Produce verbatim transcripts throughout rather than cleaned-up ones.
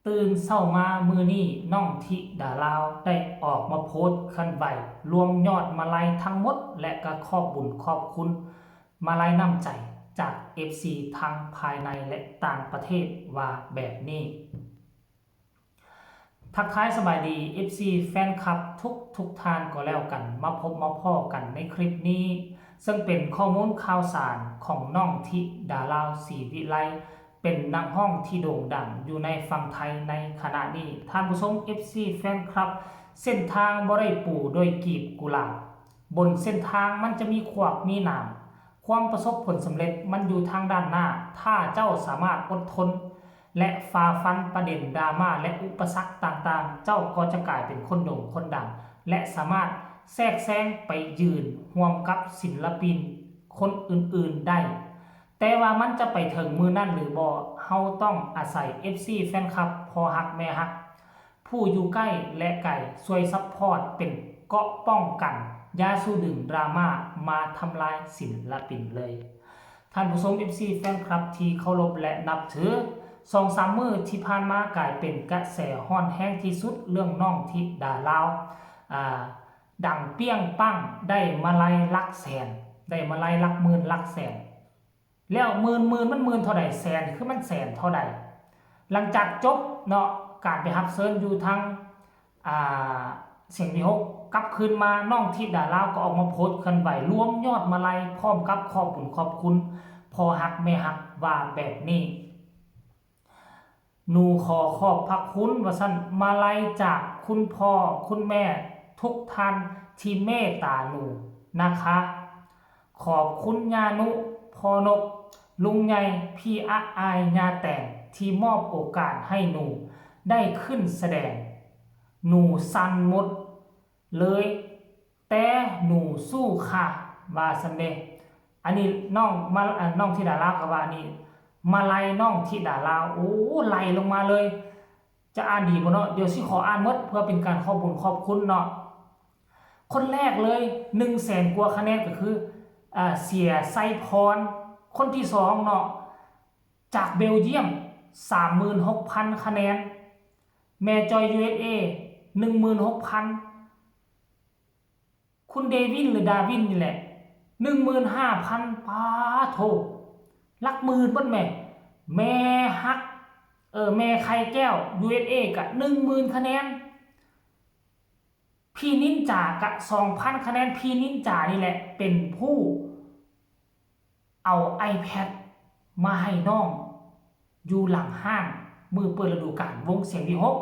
ตื่นเช้ามามื้อนี้ น้องธิดาลาวได้ออกมาโพสต์เคลื่อนไหว รวมยอดมาลัยทั้งหมด และก็ขอบบุญขอบคุณมาลัยน้ำใจจาก เอฟซี ทั้งภายในและต่างประเทศว่าแบบนี้ ทักทายสบายดี เอฟซี แฟนคลับทุกทุกท่านก็แล้วกัน มาพบมาพ้อกันในคลิปนี้ ซึ่งเป็นข้อมูลข่าวสารของน้องธิดาลาว ศรีวิไล เป็นนักร้องที่โด่งดังอยู่ในฝั่งไทยในขณะนี้ ท่านผู้ชม เอฟซี แฟนคลับ เส้นทางบ่ได้ปูด้วยกลีบกุหลาบ บนเส้นทางมันจะมีขวากมีหนาม ความประสบผลสำเร็จมันอยู่ทางด้านหน้า ถ้าเจ้าสามารถอดทน และฝ่าฟันประเด็นดราม่าและอุปสรรคต่างๆ เจ้าก็จะกลายเป็นคนโด่งคนดัง และสามารถแทรกแซงไปยืนร่วมกับศิลปินคนอื่นๆได้ แต่ว่ามันจะไปถึงมื้อนั้นหรือบ่ เฮาต้องอาศัย เอฟซี แฟนคลับ พ่อฮักแม่ฮัก ผู้อยู่ใกล้และไกลช่วยซัพพอร์ตเป็นเกราะป้องกัน อย่าสู่ดึงดราม่ามาทำลายศิลปินเลย ท่านผู้ชม เอฟซี แฟนคลับที่เคารพและนับถือ สองสามมื้อที่ผ่านมากลายเป็นกระแสร้อนแรงที่สุดเรื่องน้องธิดาลาว อ่า ดังเปรี้ยงปัง ได้มาลัยหลักแสน ได้มาลัยหลักหมื่นหลักแสน แล้วหมื่นหมื่นมันหมื่นเท่าใด แสนคือมันแสนเท่าใด หลังจากจบเนาะ การไปรับเชิญอยู่ทาง อ่า เสียงวีหก กลับคืนมา น้องธิดาลาวก็ออกมาโพสต์เคลื่อนไหว รวมยอดมาลัยพร้อมกับขอบบุญขอบคุณพ่อฮักแม่ฮักว่าแบบนี้ หนูขอขอบพระคุณว่าซั่น มาลัยจากคุณพ่อคุณแม่ทุกท่านที่เมตตาหนูนะคะ ขอบคุณย่านุ พ่อนก ลุงใหญ่ พี่อะอาย ย่าแตง ที่มอบโอกาสให้หนูได้ขึ้นแสดง หนูสั่นหมดเลย แต่หนูสู้ค่ะ ว่าซั่นเด้ อันนี้น้องมา อ่า น้องธิดาลาวก็ว่านี่ มาลัยน้องธิดาลาว โอ้ ไล่ลงมาเลย จะอ่านดีบ่เนาะ เดี๋ยวสิขออ่านหมดเพื่อเป็นการขอบบุญขอบคุณเนาะ คนแรกเลย หนึ่งแสนกว่าคะแนนก็คือ อ่า เสียไซพร คนที่สองเนาะ จากเบลเยียม สามหมื่นหกพันคะแนน แม่จอย ยูเอสเอ หนึ่งหมื่นหกพัน คุณเดวินหรือดาวินนี่แหละ หนึ่งหมื่นห้าพัน ปาโถ หลักหมื่นเบิดแหม แม่ฮัก เออ แม่ไข่แก้ว ยูเอสเอ กะ หนึ่งหมื่นคะแนน พี่นินจากะ สองพันคะแนน พี่นินจานี่แหละเป็นผู้ เอา iPad มาให้น้อง อยู่หลังห้าน มื้อเปิดฤดูกาล วงเสียงวีหก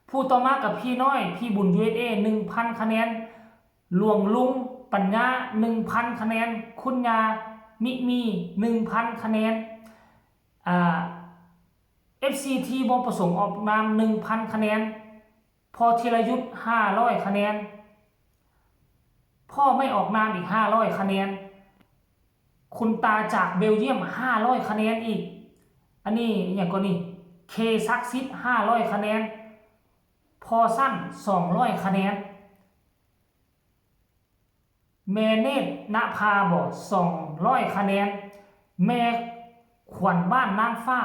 ผู้ต่อมากับพี่น้อย พี่บุญ ยูเอสเอ หนึ่งพันคะแนน หลวงลุง ปัญญา หนึ่งพันคะแนน คุณยา มิมี หนึ่งพันคะแนน อ่า เอฟซี ที่บ่ประสงค์ออกนาม หนึ่งพันคะแนน พ่อธีรยุทธ ห้าร้อยคะแนน พ่อไม่ออกนามอีก ห้าร้อยคะแนน คุณตาจากเบลเยียม ห้าร้อยคะแนนอีก อันนี้อหย่างก็นี่ เค ศักดิ์สิทธิ์ ห้าร้อยคะแนน พ่อสั้น สองร้อยคะแนน แม่เนตร ณภา บ่ สองร้อยคะแนน แม่ขวัญบ้านนางฟ้า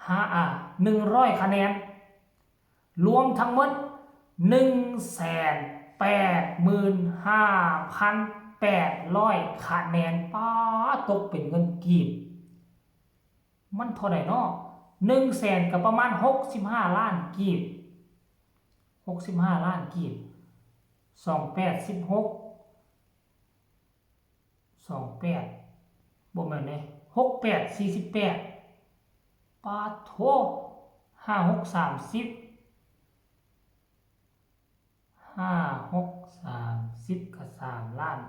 ห้า อ่า หนึ่งร้อยคะแนน รวมทั้งหมด หนึ่งแสนแปดหมื่นห้าพันแปดร้อยคะแนน ป๊าด ตกเป็นเงินกีบ มันเท่าใดเนาะ หนึ่งแสนก็ประมาณ หกสิบห้าล้านกีบ หกสิบห้าล้านกีบ สองแปด สิบหก สองแปด บ่แม่นเด้ หกแปด สี่สิบแปด ปาดโถ ห้าหก สามสิบ ห้าหก สามสิบ ก็ สามล้าน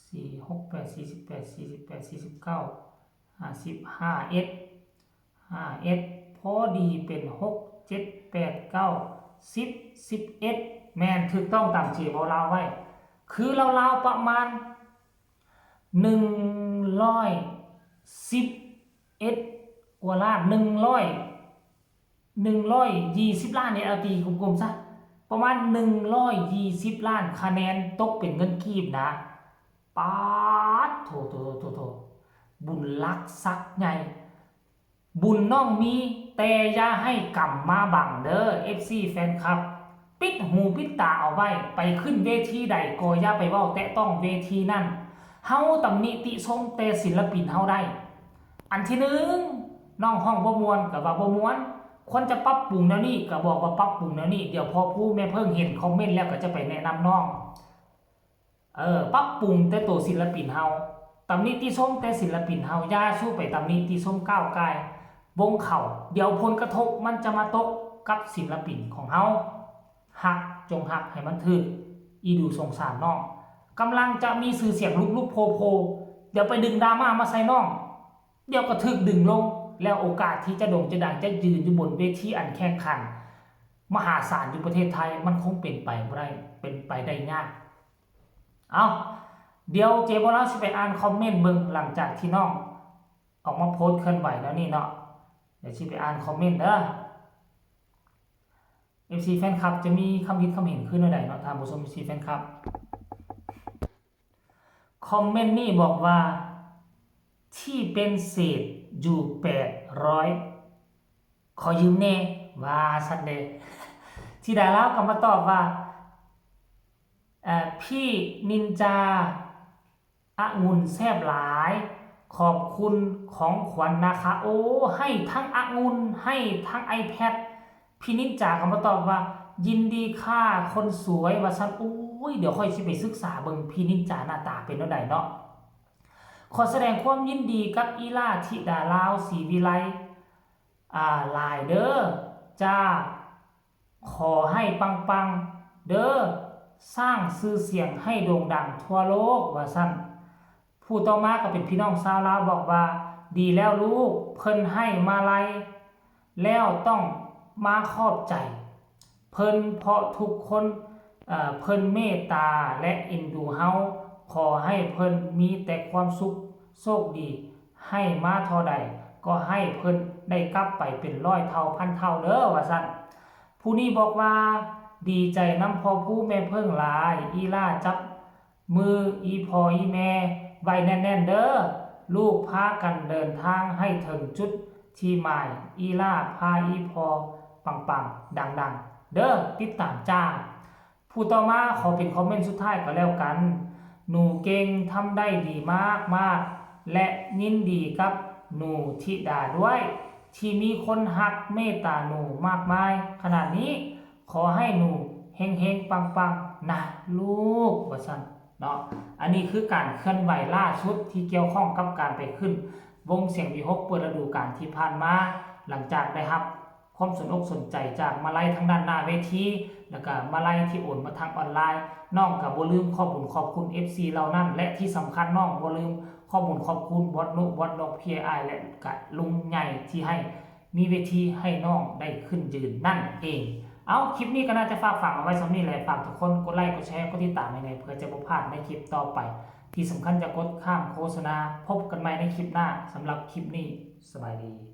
สี่หก แปด สี่สิบแปด สี่สิบแปด สี่สิบเก้า ห้าสิบ ห้าเอ็ด ห้าเอ็ด พอดีเป็น หก เจ็ด แปด เก้า สิบ สิบเอ็ด แม่น ถูกต้องตามที่เว้าลาวไว้ คือลาวๆประมาณ หนึ่งร้อยสิบเอ็ด กว่าล้าน หนึ่งร้อย หนึ่งร้อยยี่สิบล้านเนี่ย เอาตีกลมๆซะ ประมาณ หนึ่งร้อยยี่สิบล้านคะแนน ตกเป็นเงินกีบนะ ป๊าดโถ โถ โถ โถ บุญหลายสักใหญ่ บุญน้องมี แต่อย่าให้กำมาบังเด้อ เอฟซี แฟนคลับ ปิดหูปิดตาเอาไว้ ไปขึ้นเวทีใดก็อย่าไปเว้าแตะต้องเวทีนั่น เฮาตำหนิติชมแต่ศิลปินเฮาได้ อันที่หนึ่ง น้องฮ้องบ่ม่วนก็ว่าบ่ม่วน ควรจะปรับปรุงแนวนี้ก็บอกว่าปรับปรุงแนวนี้ เดี๋ยวพ่อผู้แม่เพิ่งเห็นคอมเมนต์แล้วก็จะไปแนะนำน้อง เออ ปรับปรุงแต่ตัวศิลปินเฮา ตำหนิติชมแต่ศิลปินเฮา อย่าสู้ไปตำหนิติชมก้าวกายวงเขา เดี๋ยวผลกระทบมันจะมาตกกับศิลปินของเฮา ฮักจงฮักให้มันถืก อีดูสงสารน้อง กำลังจะมีชื่อเสียงลุกๆโพๆ เดี๋ยวไปดึงดราม่ามาใส่น้อง เดี๋ยวก็ถืกดึงลง แล้วโอกาสที่จะโด่งจะดังจะยืนอยู่บนเวทีอันแข่งขัน มหาศาลอยู่ประเทศไทย มันคงเป็นไปบ่ได้ เป็นไปได้ยาก เอา เดี๋ยวเจโบลาวสิไปอ่านคอมเมนต์เบิ่ง หลังจากที่น้องออกมาโพสต์เคลื่อนไหวแล้วนี่เนาะ เดี๋ยวสิไปอ่านคอมเมนต์เด้อ เอฟซี แฟนคลับ จะมีคำคิดคำเห็นขึ้นอะไรเนาะ ท่านผู้ชม เอฟซี แฟนคลับ คอมเมนต์นี่บอกว่า ที่เป็นเศษอยู่แปดร้อย ขอยืมแน่ ว่าซั่นเด้ ธิดาลาวก็มาตอบว่า เอ่อ พี่นินจา องุ่นแซ่บหลาย ขอบคุณของขวัญนะคะ โอ้ ให้ทั้งองุ่น ให้ทั้ง iPad พี่นินจาก็มาตอบว่า ยินดีค่ะคนสวย ว่าซั่น โอ้ย เดี๋ยวค่อยสิไปศึกษาเบิ่งพี่นินจาหน้าตาเป็นแนวใดเนาะ ขอแสดงความยินดีกับอีหล่าธิดาลาว ศรีวิไล อ่า หลายเด้อจ้า ขอให้ปังๆ เด้อ สร้างชื่อเสียงให้โด่งดังทั่วโลก ว่าซั่น ผู้ต่อมาก็เป็นพี่น้องชาวลาวบอกว่า ดีแล้วลูก เพิ่นให้มาลัย แล้วต้องมาขอบใจ เพิ่นเพราะทุกคน เอ่อ เพิ่นเมตตาและเอ็นดูเฮา ขอให้เพิ่นมีแต่ความสุข โชคดี ให้มาเท่าใด ก็ให้เพิ่นได้กลับไปเป็นร้อยเท่าพันเท่าเด้อ ว่าซั่น ผู้นี้บอกว่า ดีใจนำพ่อผู้แม่เพิ่งหลาย อีหล่าจับมืออีพ่ออีแม่ไว้แน่นๆเด้อ ลูกพากันเดินทางให้ถึงจุดที่หมาย อีหล่าพาอีพ่อปังๆ ดังๆ เด้อ ติดตามจ้า ผู้ต่อมาขอเป็นคอมเมนต์สุดท้ายก็แล้วกัน หนูเก่ง ทำได้ดีมากๆ และยินดีกับหนูธิดาด้วย ที่มีคนฮักเมตตาหนูมากมายขนาดนี้ ขอให้หนูเฮงๆ ปังๆ นะลูก ว่าซั่นเนาะ อันนี้คือการเคลื่อนไหวล่าสุดที่เกี่ยวข้องกับการไปขึ้นวงเสียงวีหกเปิดฤดูกาลที่ผ่านมา หลังจากได้รับ ความสนอกสนใจจากมาลัยทางด้านหน้าเวที แล้วก็มาลัยที่โอนมาทางออนไลน์ น้องก็บ่ลืมขอบบุญขอบคุณ เอฟซี เหล่านั้น และที่สำคัญน้องบ่ลืมขอบบุญขอบคุณบอสนุ บอสนก พี ไอ และก็ลุงใหญ่ที่ให้มีเวทีให้น้องได้ขึ้นยืนนั่นเอง เอา คลิปนี้ก็น่าจะฝากฝังเอาไว้ส่ำนี้แหละ ฝากทุกคนกดไลค์ กดแชร์ กดติดตามให้แหน่ เพื่อจะบ่พลาดในคลิปต่อไป ที่สำคัญอย่ากดข้ามโฆษณา พบกันใหม่ในคลิปหน้า สำหรับคลิปนี้ สบายดี